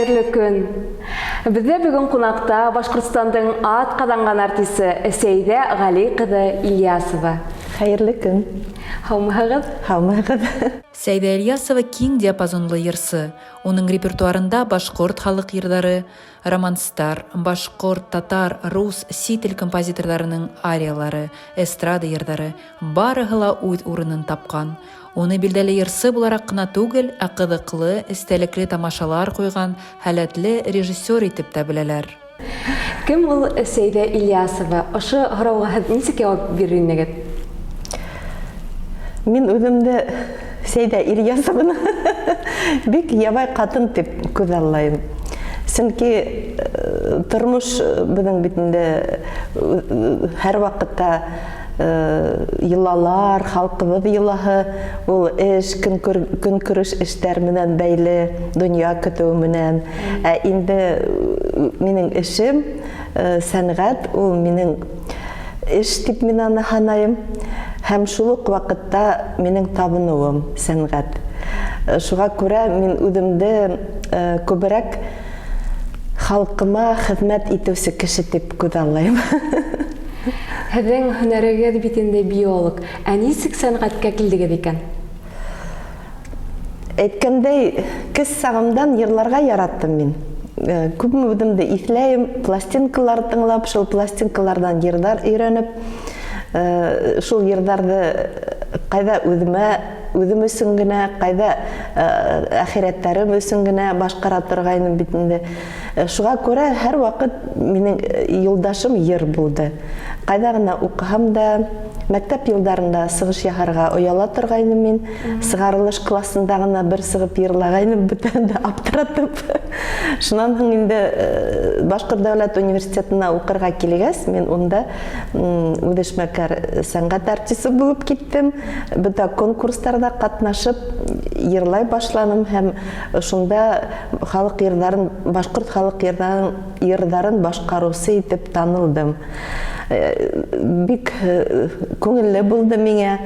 Хәйерле көн! Беҙҙә бөгөн ҡунаҡта Башҡортостандың ат ҡаҙанған артисы Сәйҙә Ғәли ҡыҙы Ильясова. Хәйерле көн! Һаумыһығыҙ? Һаумыһығыҙ! Сәйҙә Ильясова киң диапазонлы йырсы. Уның репертуарында башҡорт халыҡ йырҙары, романстар, башҡорт, татар, рус, сит ил композиторҙарының ариялары, эстрада йырҙары, барыһы ла үҙ урынын тапҡан. Уны билдәле йырсы булараҡ ҡына түгел, ә ҡыҙыҡлы, эстәлекле тамашалар ҡуйған һәләтле режиссер итеп тә беләләр. Кем ул Сәйҙә Ильясова? Ошо һорауға һеҙ нисек яуап бирер инегеҙ? Мин үҙемде Сәйҙә Ильясованы бик ябай ҡатын тип күҙаллайым. Сөнки тормош беҙҙең бит инде һәр ваҡытта йолалар, халҡыбыҙ йолаһы, ул эш, көнкүреш эштәр менән бәйле, донъя көтөү менән. Ә инде минең эшем, сәнғәт, ул минең эш дип мин аны һанайым. Һәм шул уҡ ваҡытта минең табыныуым сәнғәт. Шуға күрә мин үҙемде күберәк халҡыма хеҙмәт итеүсе кеше тип күҙаллайым. Һеҙҙең һөнәрегеҙ бит инде биолог. Ә нисек сәнғәткә килдегеҙ икән? Әйткәндәй, кес сағымдан йырларға яраттым мин. Күпме үҙемде иҫләйем, пластинкалар тыңлап, шул пластинкаларҙан йырҙар өйрәнеп, шул йырҙарҙы ҡайҙа үҙемә, үҙем өсөн генә, ҡайҙа әхирәттәрем өсөн генә башҡара торғайным бит инде. Шуға күрә һәр ваҡыт минең юлдашым йыр булды. Ҡайҙа ғына уҡыһам да, мәктәп йылдарында сығыш яһарға ояла торғайным мин. Сығарылыш классында ғына бер сығып йырлағайным, бөтәһен дә аптыратып. Шунан һуң инде Башҡорт дәүләт университетына уҡырға килгәс, мин унда үҙешмәкәр сәнғәт артисы булып киттем. Бөтә конкурстарҙа ҡатнашып йырлай башланым һәм шунда халыҡ йырҙарын, башҡорт халыҡ йырҙарын, йырҙарын башҡарыусы итеп танылдым. Бик күңелле булды миңә.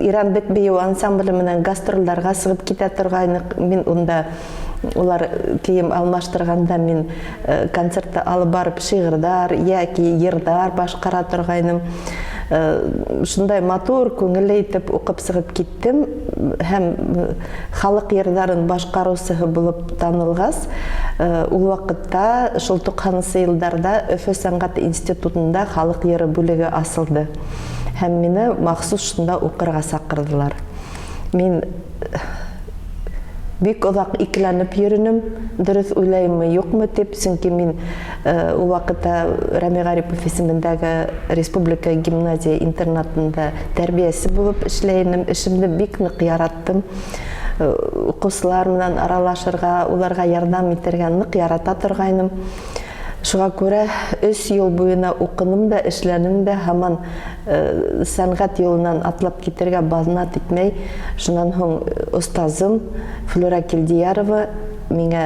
Ирәндек бейеү ансамбле менән гастролдарға сығып китә торғайныҡ. Мин унда улар кейем алмаштырғанда мин концертты алып барып шиғырҙар йәки йырҙар башҡара торғайным. Шундай матур, күңелле итеп уҡып сығып киттем һәм Халыҡ йырҙарын башҡарыусыһы булып танылғас, ул ваҡытта, шул туҡһанынсы йылдарҙа Өфө сәнғәт институтында халыҡ йыры бүлеге асылды һәм мине махсус шунда уҡырға саҡырҙылар. Мин бик оҙаҡ икеләнеп йөрөнөм, дөрөҫ уйлайыммы, юҡмы тип, сөнки мин ул ваҡытта Рәми Ғарипов исемендәге республика гимназия интернатында тәрбиәсе булып эшләй инем. Эшемде бик ныҡ яраттым. Уҡыусылар менән аралашырға, уларға ярҙам итергә ныҡ ярата торғайным. Шуға күрә өс йыл буйына уҡыным да, эшләнем дә, һаман сәнғәт юлынан атлап китергә баҙнат итмәй. Шунан һуң остазым Флюра Килдиярова миңә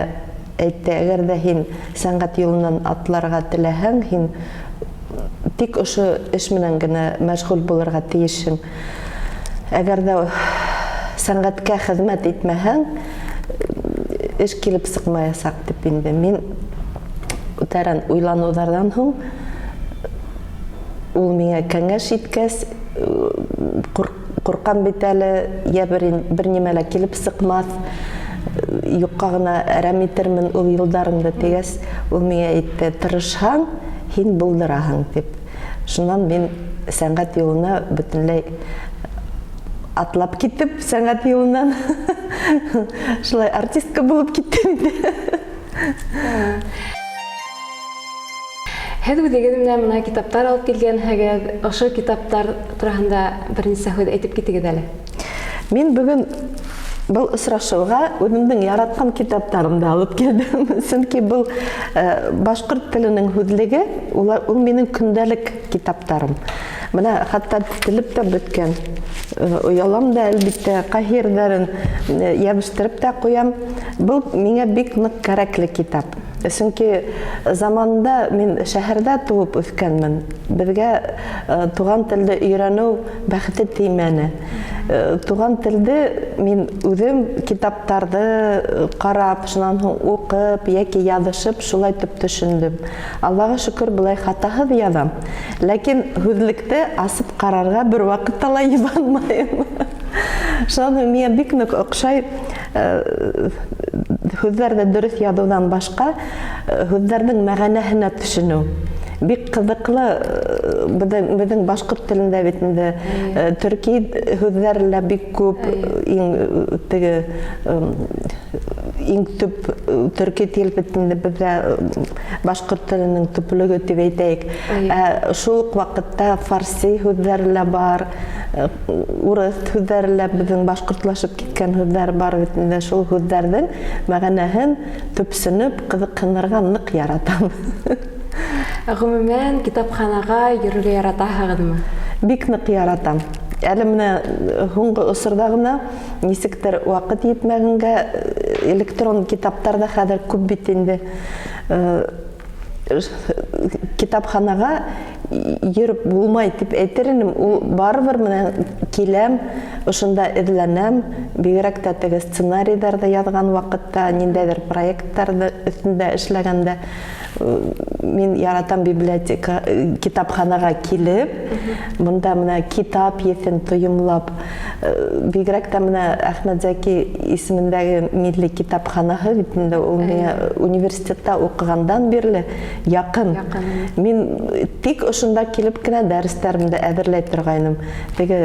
әйтте, әгәр ҙә һин сәнғәт юлынан атларға теләһәң, һин тик ошо эш менән генә мәшғүл булырға тейешһең. Әгәр ҙә сәнғәткә хеҙмәт итмәһәң, эш килеп сыҡмаясаҡ дип инде. Мин тәрән уйланыуҙарҙан һуң ул миңә кәңәш иткәс, ҡурҡам бит әле, йә бер, бер нимә лә килеп сыҡмаҫ, юҡҡа ғына әрәм итермен ул йылдарымды тигәс, ул миңә әйтте, тырышһаң, һин булдыраһың дип. Шунан мин сәнғәт юлына бөтөнләй атлап китеп, сәнғәт юлынан шулай артистка булып киттем инде. Һеҙ үҙегеҙ менән бына китаптар алып килгәнһегеҙ. Ошо китаптар тураһында бер нисә һүҙ әйтеп китегеҙ әле. Мин бөгөн был осрашыуға үҙемдең яратҡан китаптарымды алып килдем. Сөнки был башҡорт теленең һүҙлеге, ул минең көндәлек китаптарым. Бына хатта тетелеп тә бөткән. Оялам да, әлбиттә, ҡайһы ерҙәрен йәбештереп тә ҡуям. Был миңә бик ныҡ кәрәкле китап. Сөнки заманында мин шәһәрҙә тыуып үҫкәнмен. Беҙгә туған телде өйрәнеү бәхете теймәне. Туған телде мин үҙем китаптарҙы ҡарап, шунан һуң уҡып йәки яҙышып шулай итеп төшөндөм. Аллаға шөкөр, былай хатаһыҙ яҙам. Ләкин һүҙлекте асып ҡарарға бер ваҡытта ла йыбанмайым. Шунан һуң миңә бик ныҡ оҡшай һүҙҙәрҙе дөрөҫ яҙыуҙан башҡа һүҙҙәрҙең мәғәнәһенә төшөнөү. Бик ҡыҙыҡлы беҙҙең, беҙҙең башҡорт телендә бит инде төрки һүҙҙәр лә бик күп, иң теге иң төп төрки тел бит инде беҙҙә башҡорт теленең төплөгө тип әйтәйек. Ә шул уҡ ваҡытта фарси һүҙҙәре лә бар, урыҫ һүҙҙәре лә беҙҙең башҡортлашып киткән һүҙҙәр бар бит инде. Шул һүҙҙәрҙең мәғәнәһен төпсөнөп, ҡыҙыҡһынырға ныҡ яратам. Ғөмүмән, китапханаға йөрөргә яратаһығыҙмы? Бик ныҡ яратам. Әле менә һуңғы осорҙа ғына нисектер ваҡыт етмәгәнгә электрон китаптар ҙа хәҙер күп бит инде. Китапханаға йөрөп булмай тип әйтер инем. Ул барыбер менә киләм, ошонда эҙләнәм. Бигерәк тә теге сценарийҙарҙы яҙған ваҡытта, ниндәйҙер проекттарҙы өҫтөндә эшләгәндә мин яратам библиотека, китапханаға килеп, бында менә китап еҫен тойомлап, бигерәк тә менә Әхмәт Зәки исемендәге милли китапханаһы бит инде ул миңә университетта уҡығандан бирле яҡын. Мин тик ошонда килеп кенә дәрестәремде әҙерләй торғайным. Теге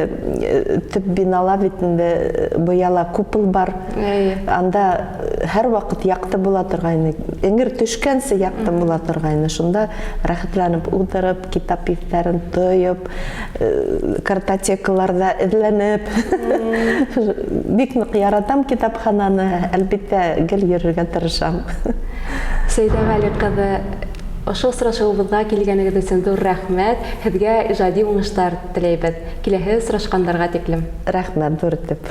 төп бинала бит инде быяла купол бар. Анда һәр ваҡыт яҡты була торғайны. Эңер төшкәнсе яҡты була торғайны. Шунда рәхәтләнеп ултырып, китап еҫтәрен тойоп, картотекаларҙа эҙләнеп. Бик ныҡ яратам китапхананы, әлбиттә, гел йөрөргә тырышам. Сәйҙә Ғәли ҡыҙы, ошо осрашыуыбыҙға килгәнегеҙ өсөн ҙур рәхмәт. Һеҙгә ижади уңыштар теләйбеҙ. Киләһе осрашҡандарға тиклем. Рәхмәт, ҙур итеп.